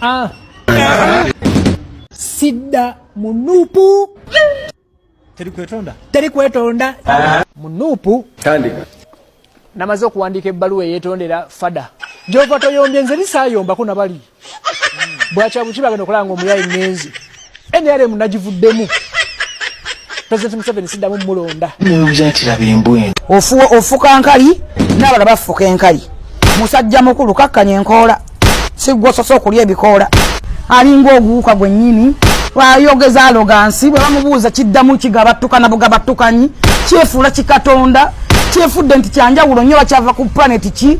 Ah. Sidda mu NUP. Teri kwetonda. Teri kwetonda. Mu NUP. Tandika. Namaze okuwandiika ebbaluwa eyeetondera fada. Gy'ova toyombye nze lisaayombako na bali. Bwakya buki bagenda okulaba ng'omuyayi ŋŋenzi. NRM nagivuddemu. President Museveni siddamu mulonda. Ofuka nkali n'abalala bafuka enkali. Musajja mukulu kakkanya enkoola, si ggwe osoose okulya ebikoola. Alinga oguwuka gwennyini, ayogeza alogansi, bwe bamubuuza kiddamu kigabattuka na bugabattukanyi, kyefuula kikatonda, kyefudde nti kyanjawulo nnyo, bakyava ku planet ki?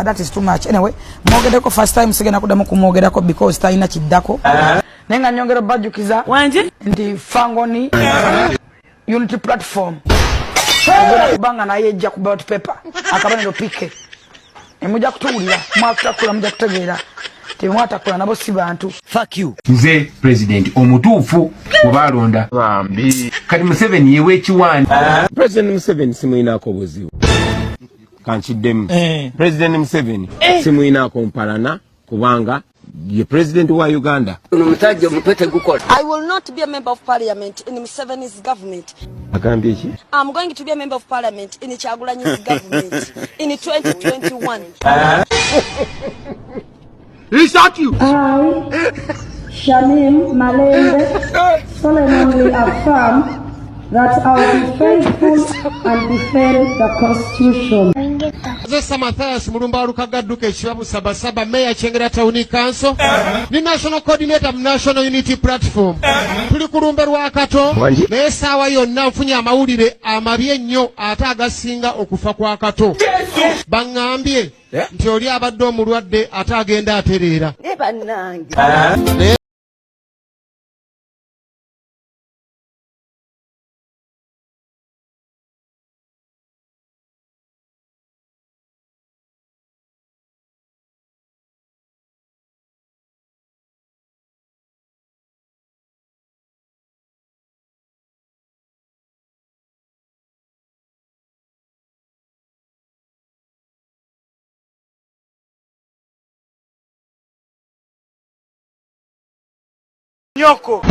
That is too much. Anyway, mwogereko first time, sigenda kuddamu kumwogerako because talina kiddako. Naye nga nyongera obajjukiza nti Fangoni Unity Platform ogenda kubanga naye ejja ku ballot paper akabonero PK. Emujja kutuwulira, mwakutakula mujja kutegeera temwatakula nabo si bantu. Fuck you. Nze president omutuufu obalonda. Bambi. Kati Museveni yewe ekiwani. President Museveni simuyinaako buzibu. Kankiddemu. President Museveni simuyinaako mpalana kubanga ye president wa Uganda. Ono omusajja omutwe tegukola. I will not be a member of parliament in Museveni's government. Agambye ki? I'm going to be a member of parliament in Kyagulanyi's government in 2021. He shot you. I, Shamim Malembe, solemnly affirm that I will be faithful and defend the Constitution. Nze Mathias Mulumba Lukaga Dduka ekibabu Sabasaba, Mayor Kyengera Town Council, ni National Coordinator mu National Unity Platform. Tuli ku lumbe lwa Kato, naye essaawa yonna nfunye amawulire amabi ennyo ate agasinga okufa kwa Kato. Baŋŋambye nti oli abadde omulwadde ate agenda atereera. Bannange. Nyoko.